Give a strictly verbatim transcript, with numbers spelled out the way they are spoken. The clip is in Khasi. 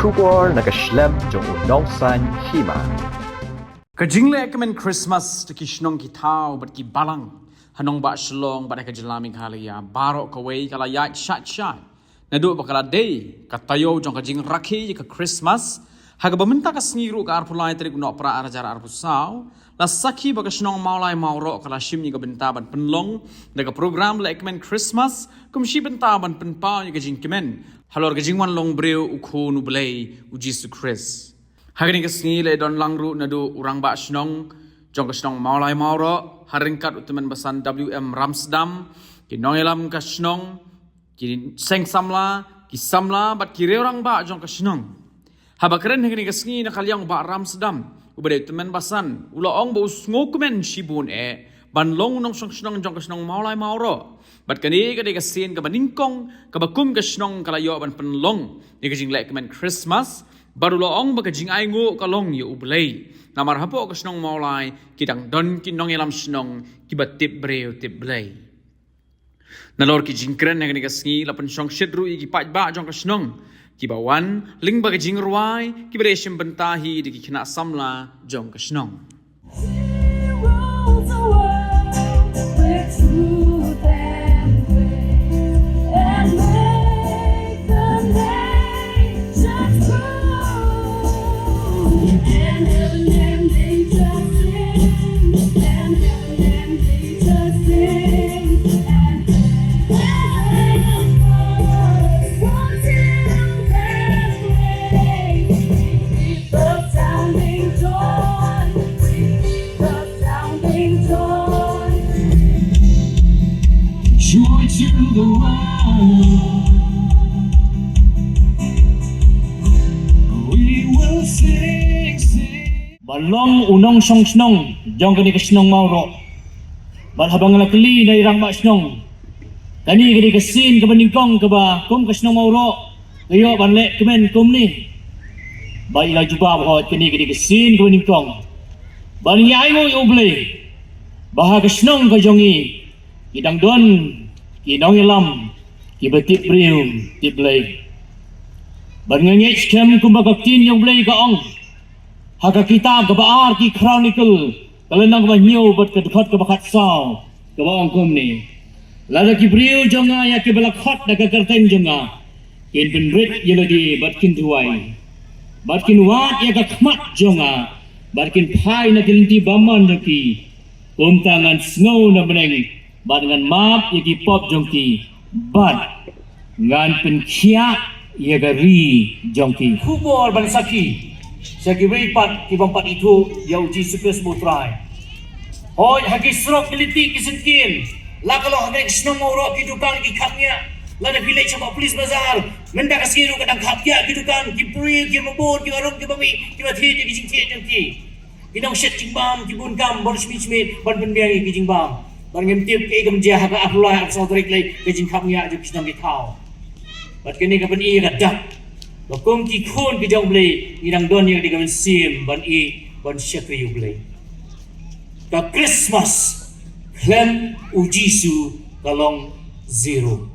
Khubor na ka shlem jong u Nongsaiñ Hima. Ka jinglehkmen Christmas da ki shnong ki thaw bad ki balang ha nongbah Shillong bad ha ka jylla Meghalaya baroh kawei ka la ïaid shat shat. Naduh ba ka la dei ka taïew jong ka jingrakhe ïa ka Christmas, ha kaba mynta ka sngi ruh ka arphew lai tarik u Nohprah arhajar arphew saw, la sakhi ba ka shnong Mawlai Mawroh ka la shim ïa ka bynta ban pynlong da ka program lehkmen Christmas kum shi bynta ban pynpaw ïa ka jingkmen halor ka jingwan long briew u Khun U Blei u Jisu Khrist. Ha kane ka sngi la don lang ruh naduh u Rangbah Shnong jong ka shnong Mawlai Mawroh, ha ryngkat u Tymmen Basan W M Ramsdam, ki nongïalam ka shnong, ki seng samla, ki samla bad ki riew rangbah jong ka shnong. Haba kren ha kane ka sngi na ka liang u Bah Ramsdam, uba dei u Tymmen Basan, u la ong ba u sngewkmen shibun eh ban long u nongshong shnong jong ka shnong Mawlai Mawroh. Bad kane ka dei ka sien kaba nyngkong kaba kum ka shnong ka la ïoh ban pynlong ïa ka jinglehkmen Christmas, bad u la ong ba ka jingainguh ka long ïa U Blei. Namar hapoh ka shnong Mawlai ki dang don ki nongïalam shnong kiba tip briew tip Blei. Nalor ki jingkren ha kane ka sngi la pynshongshit ruh ïa ki paidbah jong ka shnong kiba wan lyngba ka jingrwai, kiba dei shim bynta hi da ki khynnah samla jong ka shnong. Joy to the world. We will sing, sing. Ba long u nongshong shnong jong kane ka shnong Mawroh. Bad haba nga la kylli na i rangbah shnong, kane ka dei ka sien kaba nyngkong kaba kum ka shnong Mawroh ka ïoh ban lehkmen kumne. Ba i la jubab, hooid, kane ka dei ka sien kaba nyngkong. Ban ïa ainguh ïa U Blei ba ha ka shnong ka jong i ki dang don ki nongïalam kiba tip briew tip Blei. Bad nga ngeit skhem kumba ka ktien jong U Blei ka ong ha ka kitab kaba ar ki Chronicle, ka lynnong kaba hynñiew bad ka dkhot kaba khatsaw, kaba ong kumne: Lada ki briew jong nga ïa kiba la khot da ka kyrteng jong nga kin pynrit ïa lade bad kin duwai, bad kin wad ïa ka khmat jong nga, bad kin phai na ki lynti bymman jong ki, kumta ngan sngew na bneng bad ngan map ïa ki pop jong ki, bad ngan pynkhiah ïa ka ri jong ki. Khubor ban sakhi sha kiwei pat ki bym pat ithuh ïa U Jisu Khrist U Trai. Hooid, ha ki surok, ki lynti, ki syngkien, la ka long ha kane ka shnong Mawroh, ki dukan ki khapngiah. Lada phi leit sha Police Bazar mynta ka sngi ruh ka dang khapngiah ki dukan, ki briew, ki bym bun, ki barum, ki bym mih, kiba thied ïa ki jingthied jong ki. Ki nongset jingbam, ki bun kam, bor shmi shmi ban pynbiang ïa ki jingbam. Bad ngim tip kaei ka mynjia ha ka arphew lai, arphew saw tarik lei ka jingkhapngiah jong ki shnong ki thaw. Bad kane ka pyni ïa ka dak ba kum ki khun ki jong U Blei ngi dang don ïa ka dei ka mynsiem ban ïeit, ban shakri U Blei. Ka Christmas khlem U Jisu ka long zero.